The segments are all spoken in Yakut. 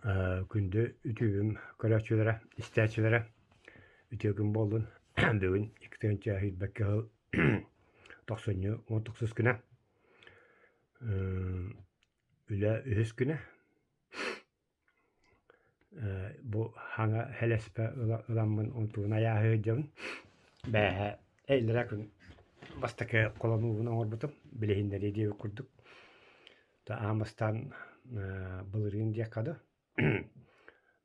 Күндү үтүөбүм көрөөччүлэрэ, истээччилэрэ, үтүө күн буоллун. Бүгүн 2 сүүрбэккэ сыл тохсунньу 19 күнэ. Үлэ үһүс күнэ. Бу хаҥа һэлэспэ ыламмын онтубун айааһыы сылдьабын. Бээһэ иллэрээ күн бастакы холонуубун оҥорбутум, билиһиннэрии диэбит курдук. Аан бастаан былырыын диэххэ дуу,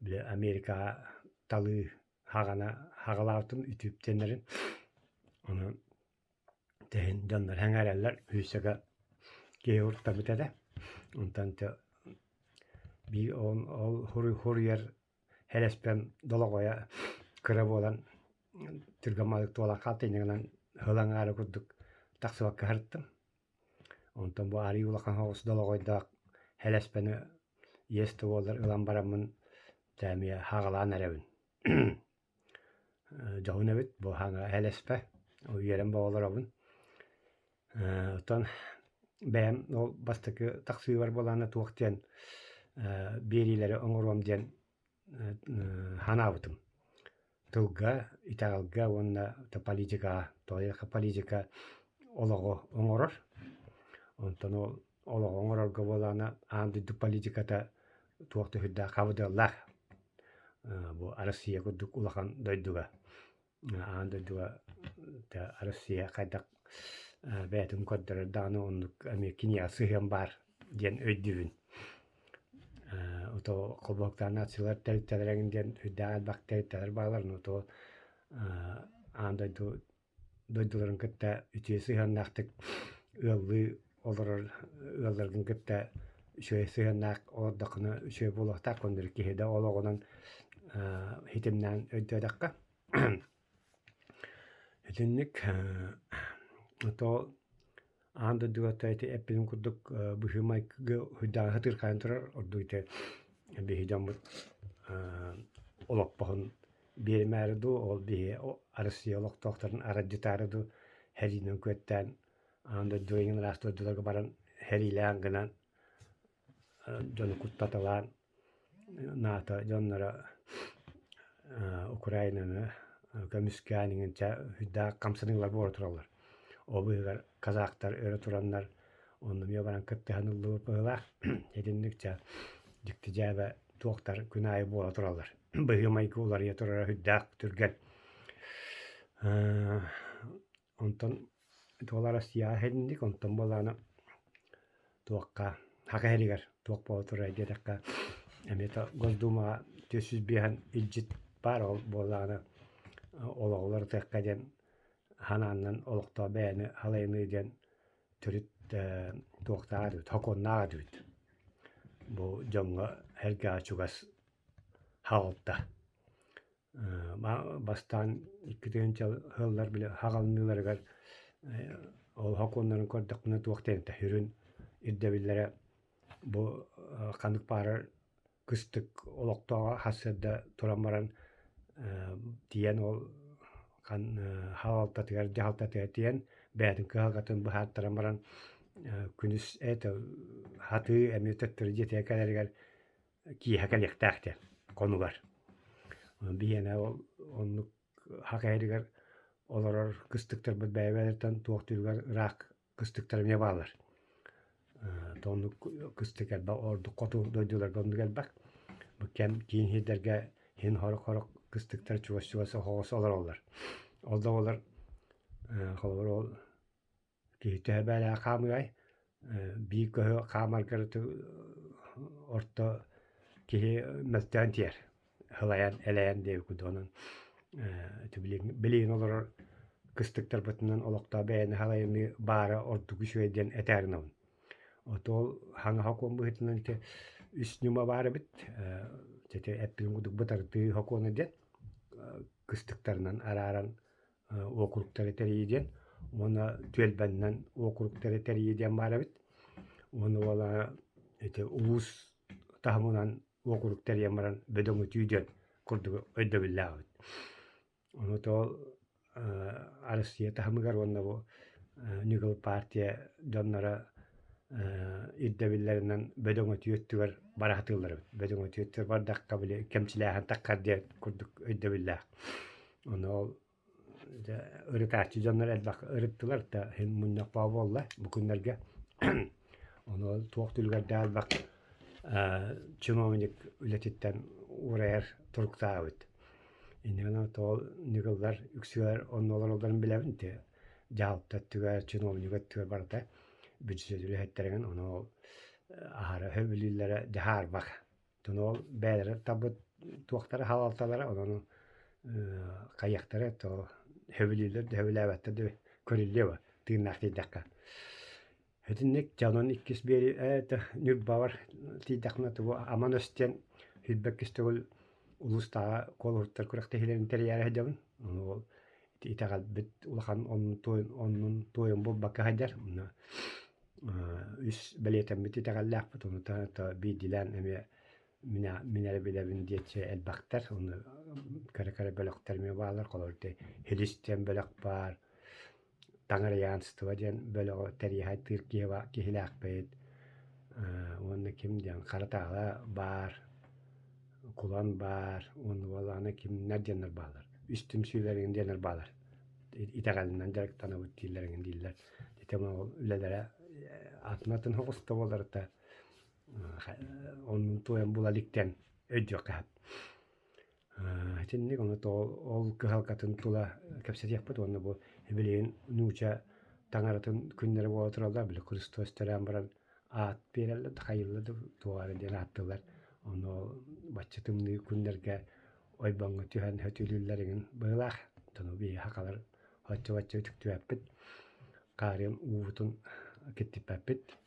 били Америкаҕа талыы хаҕана хаҕалаабытым үтүөптэнэрин. Ону тэһин дьоннор сэҥээрэллэр, үһүсэгэ киһи уртабыт этэ. Онтон биир ол хоруйар һэлэспэм долоҕойо кыра буолан түргэн малык туолан хаалта инньэ гынан сыл аҥаара курдук тахсыбакка сырыттым. Онтон бу арыый улахан соҕус долоҕойдоох һэлэспэни иэс да буоллар ылан бараммын дьэ эмиэ хаҕалаан эрэбин. Дьоһун эбит бу хаҥа һэлэспэ үөрэн бөҕө олоробун. Оттон бэйэм ол бастакы тахсыыбар буолаана туох диэн биэриилэри оҥоруом диэн санаабытым. Тылга, итэҕэлгэ уонна политикаҕа. Тоҕо диэтэххэ политика олоҕу оҥорор. Онтон ол олоҕу оҥорорго буоллаҕына аан дойду политиката туох да сүрдээх хабыдыаллаах. Бу Россия курдук улахан дойдуга аан дойдуга Россия хайдах бэйэтин көрдөрөр даҕаны оннук эмиэ киниэхэ сыһыан баар диэн өйдүүбүн. Ото холбоһуктаах нациялар тэрилтэлэрэ диэн үрдээх элбэх тэрилтэлэр бааллар, но то аан дойду дойдуларын кытта үтүө сыһыаннаахтык ыаллыы олорор ыалларгын кытта үчүгэй сыһыаннаах олордоххуна үчүгэй буолуохтаах көннөрү киһи да олоҕунан ситимнээн өйдөөтөххө. Итинник то аан дойдуга ити эппитим курдук быһыы-майгы сүрдээҕин сытыырхайан турар ордук ити биһи дьоммут олоппоһун биэримээри дуу, ол биһи Россия олохтоохторун аралдьытаары дуу сэриинэн күөттээн аан дойдуга иҥин ыраас дойдуларга баран сэриилээн гынан дьону куттаталаан НАТО дьонноро Украинаны көмүскээн иҥин чэ сүрдээх хамсаныылар буола тураллар. Ол быыһыгар казахтар өрө тураннар онно эмиэ баран кыттыһан ыллыбыт быһыылаах. Итинник чэ дьикти дьээбэ туохтар күн аайы буола тураллар. Быһыы-майгы уларыйа турара сүрдээх түргэн. Онтон туола Россияҕа иһинник, онтон буоллаҕына туохха Саха сиригэр туох буола турар диэтэххэ эмиэ да Госдумаҕа 405 илдьит баар ол буоллаҕына олоҕу уларытыахха диэн санааннан олохтоох бэйэни салайыныы диэн төрүт туохтаах эбит, сокуоннаах эбит. Бу дьоҥҥо эргэҕэ чугас хаалта. Бастаан 2 сыллар били хаҕалыныыларыгар ол сокуоннарын көрдөхпүнэ туох диэн этэ сүрүн ирдэбиллэрэ бу ханнык баарар кыстык олохтооҕо сарсыарда туран баран тиийэн ол хаалалтатыгар дьаһалтатыгар тиийэн бэйэтин кыһалҕатын быһаартаран баран күнүс это хатыы эмиэ төттөрү дьиэтигэр кэлэригэр киэһэ кэлиэхтээх диэн хонугар. Биһиэнэ ол оннук хах иһэригэр олорор кыстыктарбыт бэйэ-бэйэлэриттэн туох түбүгэр ыраах кыстыктар эмиэ бааллар. Оннук кыстык элбэх ордук хоту дойдуларга оннук элбэх. Бу кэм киин сирдэргэ иһин сорох-сорох кыстыктар чугас-чугас оһоҕос олороллор. Ол да буоллар холобур ол Киһи төһө бээлээх хаамыай, биир көһү хаамаргар орто киһи мөлтөөн тиийэр, сылайан, элэйэн диэбит курдук. Онон билигин олорор кыстыктарбытынан олохтоох бэйэни салайыныы баара ордук үчүгэй диэн этээри гынабын. Ото ол хаҥа сокуон быһыытынан ити үс ньыма баар эбит. Ити эппитим курдук бытардыы сокуона диэн кыстыктарынан арааран уокуруктары тэрийии диэн уонна түөлбэннэн уокуруктары тэрийии диэн баар эбит. Уонна уола ити улуус таһымынан уокурук тэрийэн баран бөдөҥүтүү диэн курдук өйдөбүллээх эбит. Ону тоҕо Россия таһымыгар уонна бу Ньыгыл партия дьонноро ирдэбиллэринэн бөдөҥөтүү өттүгэр бара сатыыллар эбит. Бөдөҥөтүү өттүгэр бардахха били кэмчилээһин таххар диэн курдук өйдөбүллээх. Ону ол дьэ ырытааччы дьоннор элбэх ырыттылар да иһин мунньах буолла бу күннэргэ. Ону ол туох түлүгэрдээх элбэх чиновник үлэтиттэн уурайар туруктаах эбит. Инньэ гынан тоҕо ньыгыллар үксүгэр онно олороллорун билэбин ити дьаһалта өттүгэр, чиновник өттүгэр барыта бүддьүөт үлэһиттэригин ону ол аһара сөбүлүүллэрэ дьаһаарбах. Оттон ол бэйэлэрэ талбыт туохтара халалталара онон хайыахтара то сөбүлүүллэр да сөбүлээбэттэр да көрүллүө ба тыыннаах тиийдэххэ. Итинник дьэ онон иккис биэри ээ Ньурбабар тиийдэхпинэ тугу Аман өс диэн сүүрбэккис төгүл улуустааҕы куолуһуттар күрэхтэһиилэрин тэрийээри сылдьабын. Ону ол итэҕэлбит улахан оннун оннун туойун булбакка сылдьар. Онно үс бэлиэтэммит итэҕэллээхпит. Ону таһынан биирдиилээн эмиэ мин эрэ билэбин диэччи элбэхтэр. Ону кыра-кыра бөлөхтөр эмиэ бааллар. Холобур, Хилис диэн бөлөх баар. Таҥараянство диэн бөлөҕү тэрийэ киһи киһилээхпит уонна ким диэн Хара Таала баар, Кулан баар уонна уолаана кимнэр диэннэр бааллар. Үс түмсүүлэр эҥин диэннэр бааллар. Итэҕэлинэн дьарыктанабыт дииллэр эҥин дииллэр. Ити ол үлэлэрэ атын-атын соҕус да буоллар оннун туойан була иликтэн өйдүөххэ сөп. Итинник ону ол кыһалҕатын тула кэпсэтиэхпит уонна бу билигин нууча таҥаратын күннэрэ буола тураллар, били Христос төрөөн баран аат биэрэллэр да хайыыллар да туох эрэ диэн ааттыыллар. Ону бачча тымныы күннэргэ ойбоҥҥо түһэн сөтүөлүүллэр эҥин быһыылаах. Оттон биһиги сахалар оччо-бачча үтүктүбэппит, хаарыан уубутун киттиппэппит.